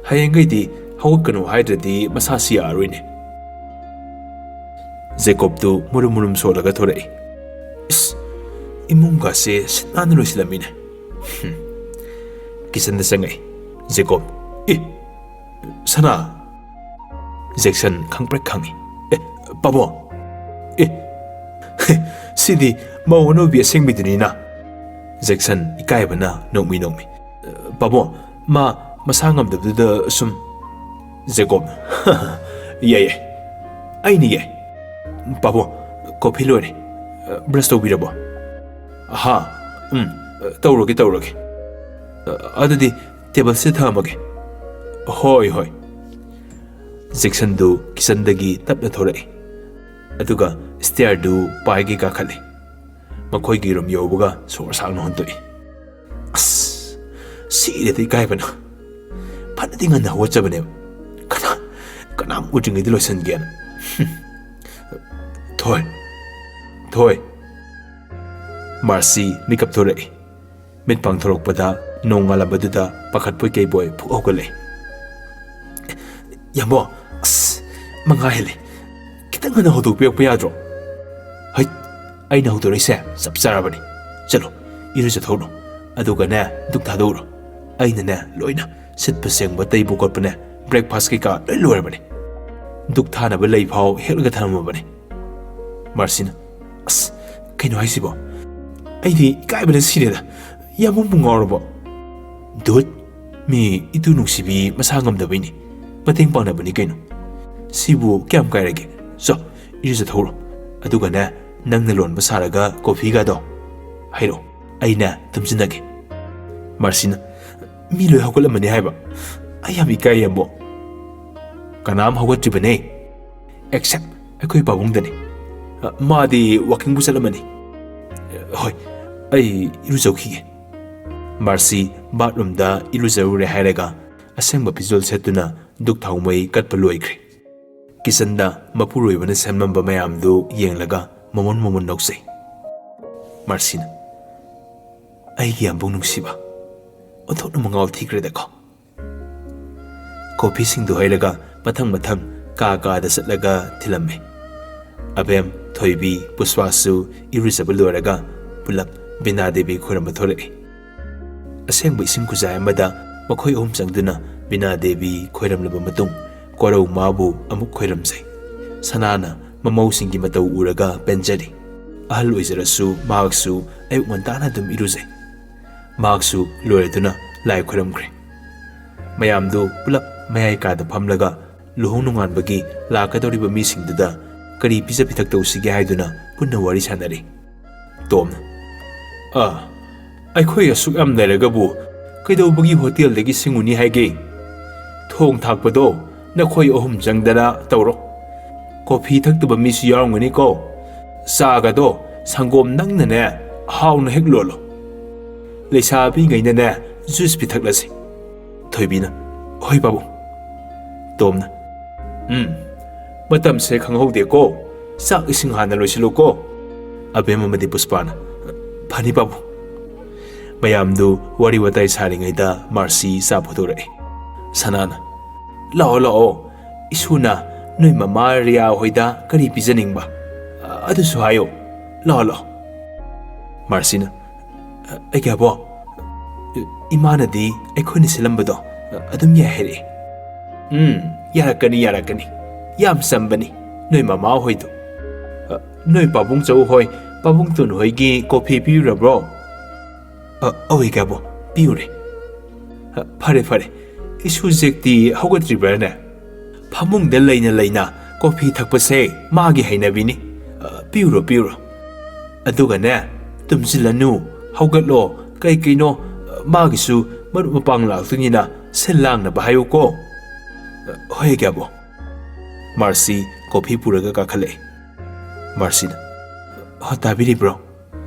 ꯍꯌꯦꯡꯈꯩꯗꯤ ꯍꯧꯒꯠꯀꯅꯨ ꯍꯥꯏꯗ꯭ꯔꯗꯤ ꯃꯁꯥꯁꯤ ꯌꯥꯔꯔꯣꯏꯅꯦ꯫" ꯖꯦꯀꯣꯕꯇꯨ ꯃꯨꯔꯨꯝ ꯃꯨꯔꯨꯝ ꯁꯣꯜꯂꯒ ꯊꯣꯔꯛꯏ꯫ "ꯏꯁ, ꯏꯃꯨꯡꯒꯁꯦ ꯁꯤꯠ ꯅꯥꯟꯅ ꯂꯣꯏꯁꯤꯜꯂꯝꯃꯤꯅꯦ꯫" ꯍꯨꯝ꯫ ꯀꯤꯆꯟꯗ ꯆꯪꯉꯛꯏ꯫ ꯖꯦꯀꯣꯕ, "ꯑꯦ, ꯁꯅꯥ!" ꯖꯦꯛꯁꯟ ꯈꯪꯄ꯭ꯔꯦꯛ ꯈꯪꯉꯤ꯫ "ꯑꯦ, ꯄꯥꯕꯨꯡ! ꯑꯦ, ꯁꯤꯗꯤ ꯃꯧ ꯑꯅꯧꯕꯤ ꯑꯁꯦꯡꯕꯤꯗꯨꯅꯤꯅ!" ꯖꯦꯛꯁꯟ ꯏꯀꯥꯏꯕꯅ ꯅꯣꯛꯃꯤ ꯅꯣꯛꯃꯤ꯫ "ꯄꯥꯕꯨꯡ, ꯃꯥ ꯃꯁꯥ ꯉꯝꯗꯕꯗꯨꯗ ꯁꯨꯝ꯫" ꯖꯦꯀꯣꯕ, "ꯌꯥꯏ, ꯌꯥꯏ꯫ ꯑꯩꯅ ꯌꯥꯏ꯫ ꯄꯥꯕꯨꯡ, ꯀꯣꯐꯤ ꯂꯣꯏꯔꯦ꯫ ꯕ꯭ꯔꯁ ꯇꯧꯕꯤꯔꯕꯣ?" "ꯑꯍꯥ, ꯎꯝ, ꯇꯧꯔꯒꯦ, ꯇꯧꯔꯒꯦ꯫ ꯑꯗꯨꯗꯤ ꯇꯦꯕꯜꯁꯤꯗ ꯊꯝꯃꯒꯦ꯫" "ꯍꯣꯏ, ꯍꯣꯏ꯫" ꯖꯦꯛꯁꯟꯗꯨ ꯀꯤꯆꯟꯗꯒꯤ ꯇꯞꯅ ꯊꯣꯔꯛꯏ, ꯑꯗꯨꯒ ꯁ꯭ꯇꯤꯌꯔꯗꯨ ꯄꯥꯏꯒꯩ ꯀꯥꯈꯠꯂꯤ꯫ ꯃꯈꯣꯏꯒꯤ ꯔꯨꯝ ꯌꯧꯕꯒ ꯁꯣꯔ ꯁꯥꯡꯅ ꯍꯣꯟꯗꯣꯛꯏ꯫ "ꯑꯁ, ꯁꯤꯔꯦꯗ ꯏꯀꯥꯏꯕꯅ꯫ ꯐꯅꯗꯤ ꯉꯟꯅ ꯍꯧꯒꯠꯆꯕꯅꯦꯕ꯫ ꯀꯅꯥ, ꯀꯅꯥꯝ ꯎꯗ꯭ꯔꯤꯉꯩꯗ ꯂꯣꯏꯁꯤꯟꯒꯦꯅ꯫" ꯍꯨꯝ꯫ "ꯍꯣꯏ, ꯊꯣꯏ"꯫ ꯃꯥꯔꯁꯤ ꯃꯤꯀꯞ ꯊꯣꯔꯛꯏ꯫ ꯃꯤꯠ ꯄꯥꯡꯊꯣꯔꯛꯄꯗ ꯅꯣꯡꯉꯥꯜꯂꯝꯕꯗꯨꯗ ꯄꯥꯈꯠꯄꯣꯏ ꯀꯩꯕꯣꯏ ꯐꯨꯛ ꯍꯧꯒꯠꯂꯛꯏ꯫ "ꯌꯥꯝꯕꯣ, ꯑꯁ, ꯃꯉꯥ ꯍꯦꯜꯂꯦ꯫ ꯈꯤꯇꯪ ꯉꯟꯅ ꯍꯧꯗꯣꯛꯄꯤꯔꯛꯄ ꯌꯥꯗ꯭ꯔꯣ?" "ꯍꯩꯠ, ꯑꯩꯅ ꯍꯧꯗꯣꯔꯛꯏꯁꯦ ꯆꯞ ꯆꯥꯔꯕꯅꯤ꯫ ꯆꯠꯂꯣ, ꯏꯔꯨꯖꯊꯣꯛꯎꯔꯣ꯫ ꯑꯗꯨꯒꯅꯦ, ꯙꯨꯛ ꯊꯥꯗꯣꯛꯎꯔꯣ꯫ ꯑꯩꯅꯅꯦ, ꯂꯣꯏꯅ ꯁꯤꯠꯄ ꯁꯦꯡꯕ, ꯇꯩꯕ ꯈꯣꯠꯄꯅꯦ, breakfast ꯀꯩꯀꯥ ꯂꯣꯏ ꯂꯣꯏꯔꯕꯅꯤ꯫ ꯙꯨꯛ ꯊꯥꯅꯕ ꯂꯩ ꯐꯥꯎ ꯍꯦꯛꯂꯒ ꯊꯝꯃꯕꯅꯤ"꯫ ꯃꯥꯔꯁꯤꯅ, "ꯑꯁ, ꯀꯩꯅꯣ ꯍꯥꯏꯁꯤꯕꯣ? ꯑꯩꯗꯤ ꯏꯀꯥꯏꯕꯅ ꯁꯤꯔꯦꯗ꯫ ꯌꯥꯝꯕꯨꯡꯕꯨ ꯉꯥꯎꯔꯕꯣ?" "ꯙꯨꯠ, ꯃꯤ ꯏꯇꯨ ꯅꯨꯡꯁꯤꯕꯤ ꯃꯁꯥ ꯉꯝꯗꯕꯩꯅꯤ꯫ ꯃꯇꯦꯡ ꯄꯥꯡꯅꯕꯅꯤ ꯀꯩꯅꯣ꯫ ꯁꯤꯕꯨ ꯀꯌꯥꯝ ꯀꯥꯏꯔꯒꯦ? ꯆꯣ, ꯏꯔꯨꯖꯊꯣꯛꯎꯔꯣ꯫ ꯑꯗꯨꯒꯅꯦ, ꯅꯪꯅ ꯂꯣꯟꯕ ꯁꯥꯔꯒ ꯀꯣꯐꯤꯒꯗꯣ ꯍꯩꯔꯛꯑꯣ꯫ ꯑꯩꯅꯦ, ꯇꯨꯝꯁꯤꯟꯅꯒꯦ"꯫ ꯃꯥꯔꯁꯤꯅ, "ꯃꯤ ꯂꯣꯏ ꯍꯧꯒꯠꯂꯝꯃꯅꯤ ꯍꯥꯏꯕ꯫ ꯑꯩ ꯌꯥꯝ ꯏꯀꯥꯏ, ꯌꯥꯝꯕꯣ"꯫ "ꯀꯅꯥꯝ ꯍꯧꯒꯠꯇ꯭ꯔꯤꯕꯅꯦ, except ꯑꯩꯈꯣꯏ ꯄꯥꯕꯨꯡꯗꯅꯤ꯫ ꯑ, ꯃꯥꯗꯤ walkingꯕꯨ ꯆꯠꯂꯝꯃꯅꯤ꯫ ꯍꯣꯏ, ꯑꯩ ꯏꯔꯨꯖꯧꯈꯤꯒꯦ"꯫ ꯃꯥꯔꯁꯤ ꯕꯥꯠꯔꯨꯝꯗ ꯏꯔꯨꯖꯔꯨꯔꯦ ꯍꯥꯏꯔꯒ ꯑꯁꯦꯡꯕ ꯐꯤꯖꯣꯜ ꯁꯦꯠꯇꯨꯅ ꯙꯨꯛ ꯊꯥꯎꯃꯩ ꯀꯠꯄ ꯂꯣꯏꯈ꯭ꯔꯦ꯫ ꯀꯤꯆꯟꯗ ꯃꯄꯨꯔꯣꯏꯕꯅ ꯁꯦꯝꯂꯝꯕ ꯃꯌꯥꯝꯗꯨ ꯌꯦꯡꯂꯒ ꯃꯃꯣꯟ ꯃꯃꯣꯟ ꯅꯣꯛꯆꯩ꯫ ꯃꯥꯔꯁꯤꯅ, "ꯑꯩꯒꯤ ꯌꯥꯝꯕꯨꯡ ꯅꯨꯡꯁꯤꯕ, ꯑꯣꯟꯊꯣꯛꯅ ꯃꯉꯥꯎ ꯊꯤꯈ꯭ꯔꯦꯗꯀꯣ"꯫ ꯀꯣꯐꯤꯁꯤꯡꯗꯨ ꯍꯩꯔꯒ ꯃꯊꯪ ꯃꯊꯪ ꯀꯥ ꯀꯥꯗ ꯆꯠꯂꯒ ꯊꯤꯜꯂꯝꯃꯤ꯫ ꯑꯕꯦꯝ, ꯊꯣꯏꯕꯤ, ꯄꯨꯁꯄꯥꯁꯨ ꯏꯔꯨꯖꯕ ꯂꯣꯏꯔꯒ ꯄꯨꯂꯞ ꯕꯤꯅꯥ ꯗꯦꯕꯤ ꯈꯣꯏꯔꯝꯕ ꯊꯣꯔꯛꯏ꯫ ꯑꯁꯦꯡꯕ ꯏꯁꯤꯡ ꯈꯨꯖꯥꯏ ꯑꯃꯗ ꯃꯈꯣꯏ ꯑꯍꯨꯝ ꯆꯪꯗꯨꯅ ꯕꯤꯅꯥ ꯗꯦꯕꯤ ꯈꯣꯏꯔꯝꯂꯕ ꯃꯇꯨꯡ, ꯀꯣꯔꯧ ꯃꯥꯕꯨ ꯑꯃꯨꯛ ꯈꯣꯏꯔꯝꯖꯩ꯫ ꯁꯅꯥꯅ ꯃꯃꯧꯁꯤꯡꯒꯤ ꯃꯇꯧ ꯎꯔꯒ ꯄꯦꯟꯖꯔꯤ꯫ ꯑꯍꯜ ꯑꯣꯏꯖꯔꯁꯨ ꯃꯍꯥꯛꯁꯨ ꯑꯌꯨꯛ ꯉꯟꯇꯥꯅ ꯑꯗꯨꯝ ꯏꯔꯨꯖꯩ꯫ ꯃꯍꯥꯛꯁꯨ ꯂꯣꯏꯔꯗꯨꯅ ꯂꯥꯏ ꯈꯣꯏꯔꯝꯈ꯭ꯔꯦ꯫ ꯃꯌꯥꯝꯗꯨ ꯄꯨꯂꯞ ꯃꯌꯥꯏ ꯀꯥꯗ ꯐꯝꯂꯒ ꯂꯨꯍꯣꯡ ꯅꯣꯡꯉꯥꯟꯕꯒꯤ ꯂꯥꯛꯀꯗꯧꯔꯤꯕ ꯃꯤꯁꯤꯡꯗꯨꯗ ꯀꯔꯤ ꯄꯤꯖ ꯄꯤꯊꯛ ꯇꯧꯁꯤꯒꯦ ꯍꯥꯏꯗꯨꯅ ꯄꯨꯟꯅ ꯋꯥꯔꯤ ꯁꯥꯟꯅꯔꯤ꯫ ꯇꯣꯝꯅ, "ꯑ, ꯑꯩꯈꯣꯏ ꯑꯁꯨꯛ ꯌꯥꯝ ꯂꯩꯔꯒꯕꯨ ꯀꯩꯗꯧꯕꯒꯤ ꯍꯣꯇꯦꯜꯗꯒꯤ ꯁꯤꯡꯉꯨꯅꯤ ꯍꯥꯏꯒꯦ? ꯊꯣꯡ ꯊꯥꯛꯄꯗꯣ ꯅꯈꯣꯏ ꯑꯍꯨꯝ ꯆꯪꯗꯅ ꯇꯧꯔꯣ꯫ ꯀꯣꯐꯤ ꯊꯛꯇꯕ ꯃꯤꯁꯨ ꯌꯥꯎꯔꯝꯒꯅꯤꯀꯣ꯫ ꯆꯥꯒꯗꯣ ꯁꯪꯒꯣꯝ ꯅꯪꯅꯅꯦ ꯍꯥꯎꯅ ꯍꯦꯛ ꯂꯣꯜꯂꯣ꯫ ꯂꯩꯁꯥꯕꯤꯉꯩꯅꯅꯦ ꯖꯨꯁ ꯄꯤꯊꯛꯂꯁꯤ"꯫ ꯊꯣꯏꯕꯤꯅ, "ꯍꯣꯏ ꯄꯥꯕꯨꯡ"꯫ ꯇꯣꯝꯅ, "ꯎꯝ, ꯃꯇꯝꯁꯦ ꯈꯪꯍꯧꯗꯦꯀꯣ꯫ ꯆꯥꯛ ꯏꯁꯤꯡ ꯍꯥꯟꯅ ꯂꯣꯏꯁꯤꯜꯂꯨꯀꯣ꯫ ꯑꯕꯦꯝ ꯑꯃꯗꯤ ꯄꯨꯁꯄꯥꯅ, "ꯐꯅꯤ ꯄꯥꯕꯨꯡ꯫" ꯃꯌꯥꯝꯗꯨ ꯋꯥꯔꯤ ꯋꯥꯇꯥꯏ ꯁꯥꯔꯤꯉꯩꯗ ꯃꯥꯔꯁꯤ ꯆꯥ ꯄꯨꯊꯣꯔꯛꯏ꯫ ꯁꯅꯥꯅ, "ꯂꯥꯛꯑꯣ, ꯂꯥꯛꯑꯣ꯫ ꯏꯁꯨꯅ ꯅꯣꯏ ꯃꯃꯥ ꯔꯤꯌꯥ ꯍꯣꯏꯗ ꯀꯔꯤ ꯄꯤꯖꯅꯤꯡꯕ? ꯑꯗꯨꯁꯨ ꯍꯥꯏꯌꯣ꯫ ꯂꯥꯛꯑꯣ, ꯂꯥꯛꯑꯣ꯫" ꯃꯥꯔꯁꯤꯅ, "ꯑꯩꯒꯤ ꯑꯕꯣ, ꯏꯃꯥꯅꯗꯤ ꯑꯩꯈꯣꯏꯅ ꯁꯤꯜꯂꯝꯕꯗꯣ ꯑꯗꯨꯝ ꯌꯥꯏ ꯍꯥꯏꯔꯛꯑꯦ꯫" "ꯎꯝ, ꯌꯥꯔꯛꯀꯅꯤ, ꯌꯥꯔꯛꯀꯅꯤ꯫ ꯌꯥꯝ ꯆꯝꯕꯅꯤ ꯅꯣꯏ ꯃꯃꯥ ꯍꯣꯏꯗꯣ꯫ ꯅꯣꯏ ꯄꯥꯕꯨꯡ ꯆꯧ ꯍꯣꯏ, ꯄꯥꯕꯨꯡ ꯇꯣꯟ ꯍꯣꯏꯒꯤ ꯀꯣꯐꯤ ꯄꯤꯔꯨꯔꯕ꯭ꯔꯣ?" "ꯑ, ꯑꯋꯦ ꯀꯥꯕꯣ, ꯄꯤꯔꯨꯔꯦ꯫" "ꯑ, ꯐꯔꯦ, ꯐꯔꯦ꯫ ꯏꯁꯨ ꯖꯦꯛꯇꯤ ꯍꯧꯒꯠꯇ꯭ꯔꯤꯕ꯭ꯔꯥꯅꯦ? ꯐꯃꯨꯡꯗ ꯂꯩꯅ ꯂꯩꯅ ꯀꯣꯐꯤ ꯊꯛꯄꯁꯦ ꯃꯥꯒꯤ ꯍꯩꯅꯕꯤꯅꯤ꯫ ꯑ, ꯄꯤꯔꯨꯔꯣ, ꯄꯤꯔꯨꯔꯣ꯫ ꯑꯗꯨꯒꯅꯦ, ꯇꯨꯝꯁꯤꯜꯂꯅꯨ, ꯍꯧꯒꯠꯂꯣ, ꯀꯩ ꯀꯩꯅꯣ, ꯑ, ꯃꯥꯒꯤꯁꯨ ꯃꯔꯨꯞ ꯃꯄꯥꯡ ꯂꯥꯛꯇꯣꯏꯅꯤꯅ ꯁꯤꯜ ꯂꯥꯡꯅꯕ ꯍꯥꯏꯌꯨꯀꯣ꯫" "ꯑ, ꯍꯣꯏ, ꯀꯥꯕꯣ꯫" ꯃꯥꯔꯁꯤ ꯀꯣꯐꯤ ꯄꯨꯔꯒ ꯀꯥꯈꯠꯂꯛꯑꯦ꯫ ꯃꯥꯔꯁꯤꯅ, "ꯍꯣ, ꯇꯥꯕꯤꯔꯤꯕ꯭ꯔꯣ?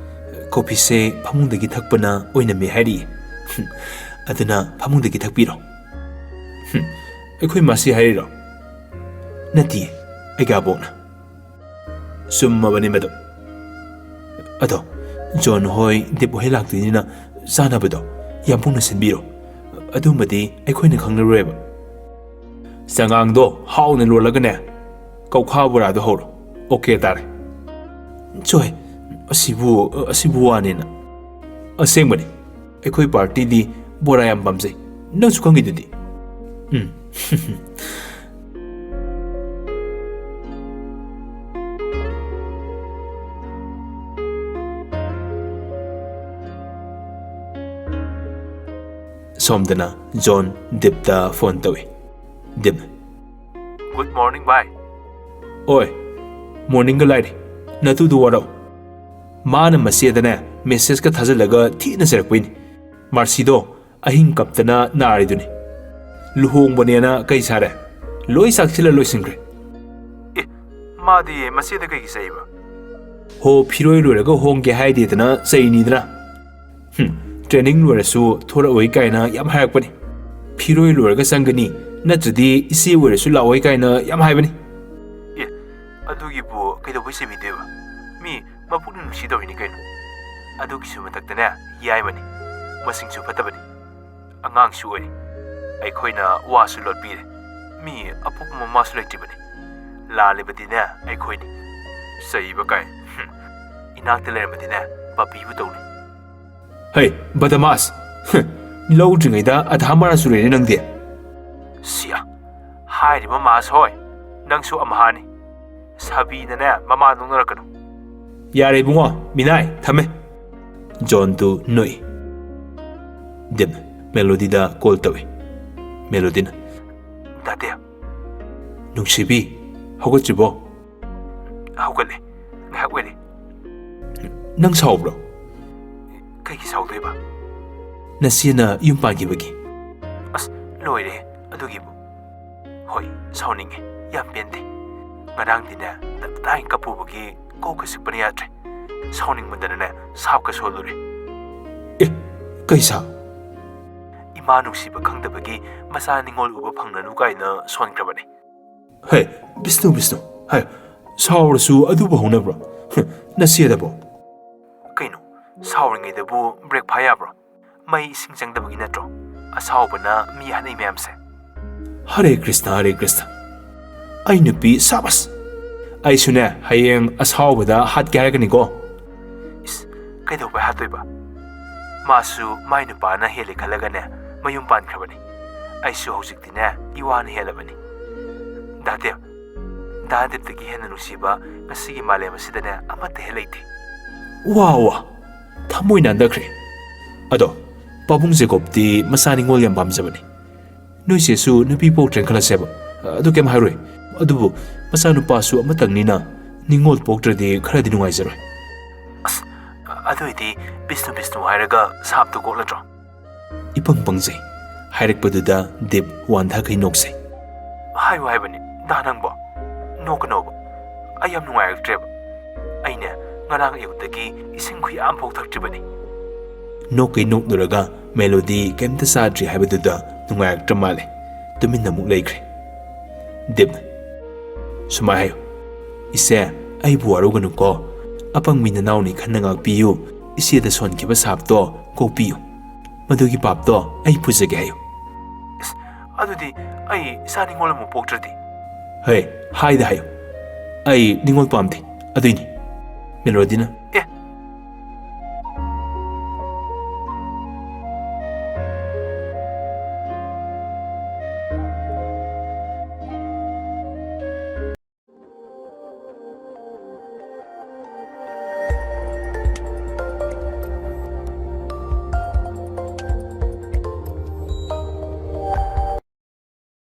ꯀꯣꯐꯤꯁꯦ ꯐꯃꯨꯡꯗꯒꯤ ꯊꯛꯄꯅ ꯑꯣꯏꯅꯝꯃꯦ ꯍꯥꯏꯔꯤꯌꯦ꯫ ꯑꯗꯨꯅ ꯐꯃꯨꯡꯗꯒꯤ ꯊꯛꯄꯤꯔꯣ꯫" "ꯍꯨꯝ, ꯑꯩꯈꯣꯏ ꯃꯥꯁꯤ ꯍꯥꯏꯔꯤꯔꯣ?" "ꯅꯠꯇꯤꯌꯦ, ꯑꯩꯒꯤ ꯑꯕꯣꯛꯅ꯫" "ꯆꯨꯝꯃꯕꯅꯤ ꯃꯗꯨ꯫ ꯑꯗꯣ, ꯖꯣꯟ ꯍꯣꯏ, ꯗꯤꯞ ꯍꯣꯏ ꯂꯥꯛꯇꯣꯏꯅꯤꯅ ꯆꯥꯅꯕꯗꯣ ꯌꯥꯝ ꯄꯨꯡꯅ ꯁꯤꯟꯕꯤꯔꯣ꯫ ꯑꯗꯨꯃꯗꯤ ꯑꯩꯈꯣꯏꯅ ꯈꯪꯂꯔꯣꯏꯕ꯫" "ꯆꯉꯥꯡꯗꯣ ꯍꯥꯎꯅ ꯂꯣꯜꯂꯒꯅꯦ, ꯀꯧꯈꯥ ꯕꯣꯔꯥꯗꯣ ꯍꯧꯔꯣ꯫ ꯑꯣꯀꯦ ꯇꯥꯔꯦ꯫" "ꯆꯣꯏ, ꯑꯁꯤꯕꯨ, ꯑꯁꯤꯕꯨ ꯋꯥꯅꯦꯅ꯫" "ꯑꯁꯦꯡꯕꯅꯤ, ꯑꯩꯈꯣꯏ ꯄꯥꯔꯇꯤꯗꯤ ꯕꯣꯔꯥ ꯌꯥꯝ ꯄꯥꯝꯖꯩ, ꯅꯪꯁꯨ ꯈꯪꯉꯤꯗꯨꯗꯤ꯫" "ꯎꯝ꯫" ꯁꯣꯝꯗꯅ ꯖꯣꯟ ꯗꯤꯞꯇ ꯐꯣꯟ ꯇꯧꯏ꯫ ꯗꯤꯞ, "Good morning, ꯚꯥꯏ꯫" "ꯑꯣꯏ, ꯃꯣꯔꯅꯤꯡꯒ ꯂꯥꯏꯔꯤ, ꯅꯇꯨꯗꯨ ꯋꯥꯔꯧ꯫ ꯃꯥꯅ ꯃꯆꯦꯗꯅꯦ ꯃꯦꯁꯦꯖꯀ ꯊꯥꯖꯤꯜꯂꯒ ꯊꯤꯅ ꯆꯩꯔꯛꯄꯩꯅꯤ꯫ ꯃꯥꯔꯁꯤꯗꯣ ꯑꯍꯤꯡ ꯀꯞꯇꯅ ꯅꯥꯔꯤꯗꯨꯅꯤ꯫ ꯂꯨꯍꯣꯡꯕꯅꯦꯅ ꯀꯩ ꯁꯥꯔꯦ? ꯂꯣꯏ ꯆꯥꯛꯁꯤꯜꯂ ꯂꯣꯏꯁꯤꯟꯈ꯭ꯔꯦ꯫" "ꯑꯦ, ꯃꯥꯗꯤ ꯃꯆꯦꯗ ꯀꯩꯒꯤ ꯆꯩꯕ?" "ꯍꯣ, ꯐꯤꯔꯣꯏ ꯂꯣꯏꯔꯒ ꯍꯣꯡꯒꯦ ꯍꯥꯏꯗꯦꯗꯅ ꯆꯩꯅꯤꯗꯅ꯫ ꯍꯨꯝ, ꯇ꯭ꯔꯦꯅꯤꯡ ꯂꯣꯏꯔꯁꯨ ꯊꯣꯔꯛꯑꯣꯏ ꯀꯥꯏꯅ ꯌꯥꯝ ꯍꯥꯏꯔꯛꯄꯅꯤ꯫ ꯐꯤꯔꯣꯏ ꯂꯣꯏꯔꯒ ꯆꯪꯒꯅꯤ, ꯅꯠꯇ꯭ꯔꯗꯤ ꯏꯆꯦ ꯑꯣꯏꯔꯁꯨ ꯂꯥꯛꯑꯣꯏ ꯀꯥꯏꯅ ꯌꯥꯝ ꯍꯥꯏꯕꯅꯤ꯫" "ꯑꯦ, ꯑꯗꯨ ꯑꯗꯨꯒꯤꯕꯨ ꯀꯩꯗꯧꯕꯩ ꯆꯩꯕꯤꯗꯣꯏꯕ? ꯃꯤ ꯃꯄꯨꯛꯅꯤꯡ ꯅꯨꯡꯁꯤꯗꯧꯔꯤꯅꯤ ꯀꯩꯅꯣ꯫ ꯑꯗꯨꯒꯤꯁꯨ ꯃꯊꯛꯇꯅꯦ, ꯌꯥꯏꯃꯅꯤ, ꯃꯁꯤꯡꯁꯨ ꯐꯠꯇꯕꯅꯤ, ꯑꯉꯥꯡꯁꯨ ꯑꯣꯏꯔꯤ꯫ ꯑꯩꯈꯣꯏꯅ ꯋꯥꯁꯨ ꯂꯣꯠꯄꯤꯔꯦ꯫ ꯃꯤ ꯑꯄꯣꯛꯄ ꯃꯃꯥꯁꯨ ꯂꯩꯇ꯭ꯔꯤꯕꯅꯤ꯫ ꯂꯥꯜꯂꯤꯕꯗꯤꯅꯦ ꯑꯩꯈꯣꯏꯅꯤ꯫ ꯆꯩꯕ ꯀꯥꯏ꯫ ꯍꯨꯝ꯫ ꯏꯅꯥꯛꯇ ꯂꯩꯔꯝꯃꯗꯤꯅꯦ ꯄꯥꯄꯤꯕꯨ ꯇꯧꯅꯤ꯫ ꯍꯩ, ꯕꯗꯃꯥꯁ! ꯍꯨꯝ꯫ ꯂꯧꯗ꯭ꯔꯤꯉꯩꯗ ꯑꯙꯥ ꯃꯔꯥꯁꯨ ꯂꯩꯔꯦ ꯅꯪꯗꯤ꯫ ꯁꯤꯌꯥ! ꯍꯥꯏꯔꯤꯕ ꯃꯥꯁ ꯍꯣꯏ, ꯅꯪꯁꯨ ꯑꯝꯍꯥꯅꯤ꯫ ꯁꯥꯕꯤꯅꯅꯦ ꯃꯃꯥ ꯅꯣꯛꯅꯔꯛꯀꯅꯨ꯫ ꯌꯥꯔꯦ ꯏꯕꯨꯡꯉꯣ, ꯃꯤꯅꯥꯏ, ꯊꯝꯃꯦ꯫ ꯖꯣꯟꯗꯨ ꯅꯣꯛꯏ꯫ ꯗꯤꯞ ꯃꯦꯂꯣꯗꯤꯗ ꯀꯣꯜ ꯇꯧꯏ꯫ ꯃꯦꯂꯣꯗꯤꯅ, ꯗꯥ ꯗꯦꯕ꯫ ꯅꯨꯡꯁꯤꯕꯤ, ꯍꯧꯒꯠꯇ꯭ꯔꯤꯕꯣ? ꯍꯧꯒꯠꯂꯦ, ꯉꯥꯏꯍꯥꯛ ꯑꯣꯏꯔꯦ꯫ ꯅꯪ ꯁꯥꯎꯕ꯭ꯔꯣ? ꯀꯩꯒꯤ ꯁꯥꯎꯗꯣꯏꯕ? ꯅꯆꯦꯅ ꯌꯨꯝ ꯄꯥꯟꯈꯤꯕꯒꯤ꯫ ꯑꯁ, ꯂꯣꯏꯔꯦ ꯑꯗꯨꯒꯤꯕꯨ꯫ ꯍꯣꯏ, ꯁꯥꯎꯅꯤꯡꯉꯦ, ꯌꯥꯝ ꯄꯦꯟꯗꯦ꯫ ꯉꯔꯥꯡꯗꯤꯅꯦ ꯇꯞ ꯇꯥꯏ ꯀꯞꯄꯨꯕꯒꯤ ꯀꯣꯛꯀ ꯆꯤꯛꯄꯅ ꯌꯥꯗ꯭ꯔꯦ꯫ ꯁꯥꯎꯅꯤꯡꯃꯟꯗꯅꯅꯦ ꯁꯥꯞꯀ ꯁꯣꯜꯂꯨꯔꯦ꯫ ꯑꯦ, ꯀꯩ ꯁꯥ? ꯏꯃꯥ ꯅꯨꯡꯁꯤꯕ ꯈꯪꯗꯕꯒꯤ ꯃꯆꯥ ꯅꯤꯉꯣꯜ ꯎꯕ ꯐꯪꯅꯅꯨ ꯀꯥꯏꯅ ꯁꯣꯟꯈ꯭ꯔꯕꯅꯤ꯫ ꯍꯦ, ꯕꯤꯁꯅꯨ, ꯕꯤꯁꯅꯨ, ꯍꯦ, ꯁꯥꯎꯔꯁꯨ ꯑꯗꯨꯕꯨ ꯍꯧꯅꯕ꯭ꯔꯣ? ꯍꯨꯝ, ꯅꯆꯦꯗꯕꯣ? ꯀꯩꯅꯣ, ꯁꯥꯎꯔꯤꯉꯩꯗꯕꯨ ꯕ꯭ꯔꯦꯛ ꯐꯥ ꯌꯥꯕ꯭ꯔꯣ? ꯃꯩ ꯏꯁꯤꯡ ꯆꯪꯗꯕꯒꯤ ꯅꯠꯇ꯭ꯔꯣ ꯑꯁꯥꯎꯕꯅ ꯃꯤ ꯍꯥꯠꯅꯩ ꯃꯌꯥꯝꯁꯦ? ꯍꯔꯦ ꯀ꯭ꯔꯤꯁꯅ, ꯍꯔꯦ ꯀ꯭ꯔꯤꯁꯅ꯫ ꯑꯩ ꯅꯨꯄꯤ, ꯁꯥꯕꯁ! ꯑꯩꯁꯨꯅꯦ, ꯍꯌꯦꯡ ꯑꯁꯥꯎꯕꯗ ꯍꯥꯠꯀꯦ ꯍꯥꯏꯔꯛꯀꯅꯤꯀꯣ꯫ ꯏꯁ, ꯀꯩꯗꯧꯕꯩ ꯍꯥꯠꯇꯣꯏꯕ? ꯃꯥꯁꯨ ꯃꯥꯏ ꯅꯨꯄꯥꯅ ꯍꯦꯜꯂꯦ ꯈꯜꯂꯒꯅꯦ, ꯃꯌꯨꯝ ꯄꯥꯟꯈ꯭ꯔꯕꯅꯤ꯫ ꯑꯩꯁꯨ ꯍꯧꯖꯤꯛꯇꯤꯅꯦ, ꯏꯋꯥꯅ ꯍꯦꯜꯂꯕꯅꯤ꯫ ꯗꯥ ꯗꯦꯕ, ꯗꯥ ꯗꯦꯕꯇꯒꯤ ꯍꯦꯟꯅ ꯅꯨꯡꯁꯤꯕ ꯉꯁꯤꯒꯤ ꯃꯥꯂꯦꯝ ꯑꯁꯤꯗꯅꯦ, ꯑꯃꯠꯇ ꯍꯦꯛ ꯂꯩꯇꯦ꯫ ꯋꯥ, ꯋꯥ! ꯊꯃꯣꯏ ꯅꯥꯟꯊꯈ꯭ꯔꯦ꯫ ꯑꯗꯣ, ꯄꯥꯕꯨꯡ ꯖꯦꯀꯣꯕꯇꯤ ꯃꯆꯥ ꯅꯤꯉꯣꯜ ꯌꯥꯝ ꯄꯥꯝꯖꯕꯅꯤ꯫ ꯅꯣꯏ ꯆꯦꯁꯨ ꯅꯨꯄꯤ ꯄꯣꯛꯇ꯭ꯔꯦꯅ ꯈꯜꯂꯁꯦꯕ꯫ ꯑꯗꯨ ꯀꯩꯝ ꯍꯥꯏꯔꯣꯏ꯫ ꯑꯗꯨꯕꯨ ꯃꯆꯥꯅꯨꯄꯥꯁꯨ ꯑꯃꯇꯪꯅꯤꯅ ꯅꯤꯉꯣꯜ ꯄꯣꯛꯇ꯭ꯔꯗꯤ ꯈꯔꯗꯤ ꯅꯨꯡꯉꯥꯏꯖꯔꯣꯏ꯫ ꯑꯁ, ꯑꯗꯨꯏꯗꯤ ꯕꯤꯁꯅꯨ ꯕꯤꯁꯅꯨ ꯍꯥꯏꯔꯒ ꯁꯥꯞꯇꯨ ꯀꯣꯛꯂꯗ꯭ꯔꯣ? ꯏꯄꯪ ꯄꯪꯖꯩ꯫ ꯍꯥꯏꯔꯛꯄꯗꯨꯗ ꯗꯤꯞ ꯋꯥꯟꯊꯈꯩ ꯅꯣꯛꯆꯩ꯫ ꯍꯥꯏꯌꯨ ꯍꯥꯏꯕꯅꯤ, ꯗꯥ ꯅꯪꯕꯣ꯫ ꯅꯣꯛꯀꯅꯣꯕ꯫ ꯑꯩ ꯌꯥꯝ ꯅꯨꯡꯉꯥꯏꯔꯛꯇ꯭ꯔꯦꯕ꯫ ꯑꯩꯅꯦ, ꯉꯔꯥꯡ ꯑꯌꯨꯛꯇꯒꯤ ꯏꯁꯤꯡ ꯈꯨꯌꯥ ꯑꯃꯐꯥꯎ ꯊꯛꯇ꯭ꯔꯤꯕꯅꯤ꯫ ꯅꯣꯛꯀꯩ ꯅꯣꯛꯂꯨꯔꯒ ꯃꯦꯂꯣꯗꯤ ꯀꯩꯝꯇ ꯆꯥꯗ꯭ꯔꯤ ꯍꯥꯏꯕꯗꯨꯗ ꯅꯨꯡꯉꯥꯏꯔꯛꯇ꯭ꯔ ꯃꯥꯜꯂꯦ꯫ ꯇꯨꯃꯤꯟꯅ ꯑꯃꯨꯛ ꯂꯩꯈ꯭ꯔꯦ꯫ ꯗꯤꯞꯅ, ꯁꯨꯃꯥꯏ ꯍꯥꯏꯌꯨ, "ꯏꯆꯦ, ꯑꯩꯕꯨ ꯋꯥꯔꯧꯒꯅꯨꯀꯣ꯫ ꯑꯄꯪꯕꯤ ꯅꯅꯥꯎꯅꯤ ꯈꯟꯅ ꯉꯥꯛꯄꯤꯌꯨ꯫ ꯏꯆꯦꯗ ꯁꯣꯟꯈꯤꯕ ꯁꯥꯞꯇꯣ ꯀꯣꯛꯄꯤꯌꯨ꯫ ꯃꯗꯨꯒꯤ ꯄꯥꯞꯇꯣ ꯑꯩ ꯄꯨꯖꯒꯦ" ꯍꯥꯏꯌꯨ꯫ "ꯑꯁ, ꯑꯗꯨꯗꯤ ꯑꯩ ꯏꯆꯥ ꯅꯤꯉꯣꯜ ꯑꯃ ꯄꯣꯛꯇ꯭ꯔꯗꯤ?" "ꯍꯦ, ꯍꯥꯏꯗ ꯍꯥꯏꯌꯨ꯫ ꯑꯩ ꯅꯤꯉꯣꯜ ꯄꯥꯝꯗꯦ, ꯑꯗꯨꯏꯅꯤ꯫" ꯃꯦꯂꯣꯗꯤꯅ, "ꯑꯦ,